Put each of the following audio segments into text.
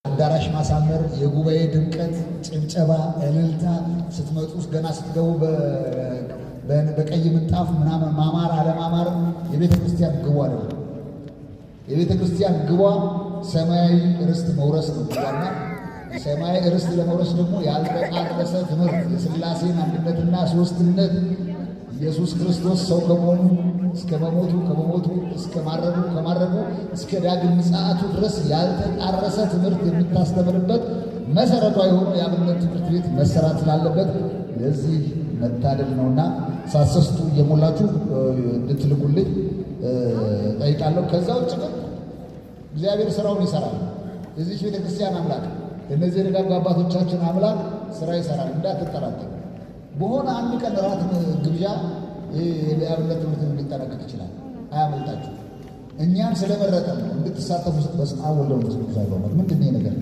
አዳራሽ ማሳመር፣ የጉባኤ ድምቀት፣ ጭብጨባ፣ እልልታ፣ ስትመጡ ገና ስትገቡ በቀይ ምንጣፍ ምናምን ማማር አለማማር የቤተ ክርስቲያን ግቧ አይደለም። የቤተ ክርስቲያን ግቧ ሰማያዊ ርስት መውረስ ነው ግቧና ሰማያዊ ርስት ለመውረስ ደግሞ ያልተጣረሰ ትምህርት የሥላሴን አንድነትና ሦስትነት ኢየሱስ ክርስቶስ ሰው ከመሆኑ እስከ መሞቱ ከመሞቱ እስከ ማረጉ ከማረጉ እስከ ዳግም ምጽአቱ ድረስ ያልተጣረሰ ትምህርት የምታስተምርበት መሰረቷ የሆነ የአብነት ትምህርት ቤት መሰራት ስላለበት ለዚህ መታደል ነውና ሳትሰስቱ እየሞላችሁ እንድትልኩልኝ ጠይቃለሁ። ከዛ ውጭ ግን እግዚአብሔር ስራውን ይሰራል። የዚች ቤተክርስቲያን አምላክ እነዚህ የደጋግ አባቶቻችን አምላክ ስራ ይሰራል፣ እንዳትጠራጠሩ። በሆነ አንድ ቀን እራት ግብዣ የአብነት ትምህርት ሊጠናቀቅ ይችላል። አያመልጣችሁ። እኛን ስለመረጠ ነው እንድትሳተፉ። በስመ አብ ወወልድ ወመንፈስ ቅዱስ አሐዱ አምላክ። ምንድን ነው ይሄ ነገር?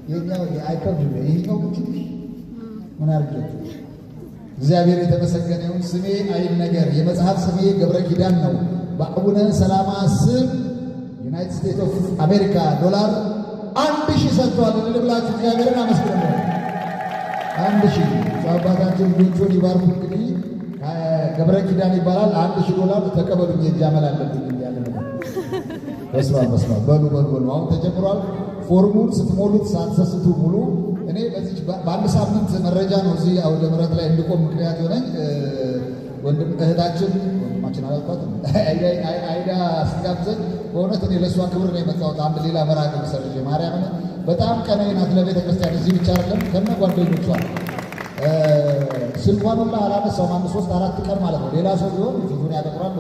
የኛው አይከብድም። ይሄኛው ግን ትንሽ ምን አድርጌ እግዚአብሔር የተመሰገነ ይሁን። ስሜ አይነገር፣ የመጽሐፍ ስሜ ገብረ ኪዳን ነው። በአቡነ ሰላማ ስም United States of America $1000 ሰጥቷል። እልል ብላችሁ እግዚአብሔርን አመስግኑ። 1000 አባታችን ልጆቹን ይባርኩ። እንግዲህ ገብረ ኪዳን ይባላል። $1000 ተቀበሉኝ። የእጅ አመል አለብኝ ያለ ነው። በስመ አብ በስመ አብ። በሉ በሉ በሉ፣ አሁን ተጀምሯል። ፎርሙን ስትሞሉት ሳትሰስቱ ሙሉ። እኔ በዚህ በአንድ ሳምንት መረጃ ነው እዚህ አውደ ምሕረት ላይ እንድቆም ምክንያት የሆነኝ ወንድም እህታችን ወንድማችን አላልኳትም አይዳ ስትጋብዘኝ በእውነት እኔ ለእሷ ክብር ነው የመጣሁት። አንድ ሌላ መርሃ ግብር ሰርዤ ማርያምን በጣም ቀናኢ ናት ለቤተ ክርስቲያን። እዚህ ብቻ አይደለም ከነ ጓደኞቿ ስልኳን ሁላ አላነሳውም። አንድ 3 4 ቀን ማለት ነው። ሌላ ሰው ቢሆን ፊቱን ያጠቁራል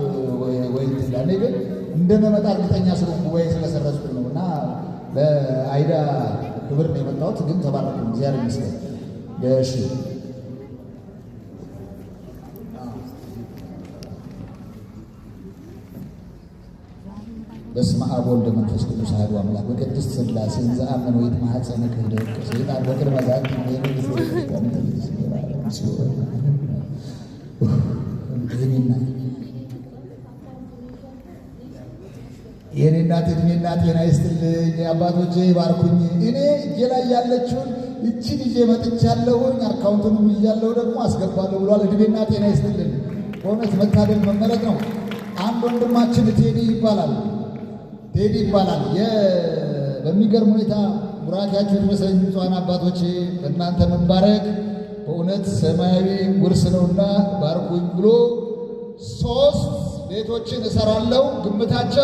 ወይ እንትን ይላል። እኔ ግን እንደምመጣ እርግጠኛ ስለሆንኩ ጉባኤ ስለሰረዝኩኝ ነው እና ለአይዳ ክብር ነው የመጣሁት። ግን ተባረኩ፣ እግዚአብሔር ይመስገን። እሺ በስመ አብ ወወልድ ወመንፈስ ቅዱስ አሐዱ አምላክ በቅድስት ሥላሴ ዘአምን ወይትማኅፀን ክህደ ሰይጣን በቅድመ ዛቲ የኔ እናት እድሜና ጤና ይስጥልኝ። አባቶቼ ባርኩኝ። እኔ እጄ ላይ ያለችውን እቺን ይዤ መጥቻለሁኝ። አካውንቱንም ይዣለሁ ደግሞ አስገባለሁ ብሏል። እድሜና ጤና ይስጥልን። በእውነት መታደል መመረጥ ነው። አንድ ወንድማችን ቴዲ ይባላል። ቴዲ ይባላል። በሚገርም ሁኔታ ቡራኪያችሁ ይድረሰኝ ብፁዓን አባቶቼ፣ በእናንተ መባረክ በእውነት ሰማያዊ ውርስ ነውና ባርኩኝ ብሎ 3 ቤቶችን እሰራለሁ ግምታቸው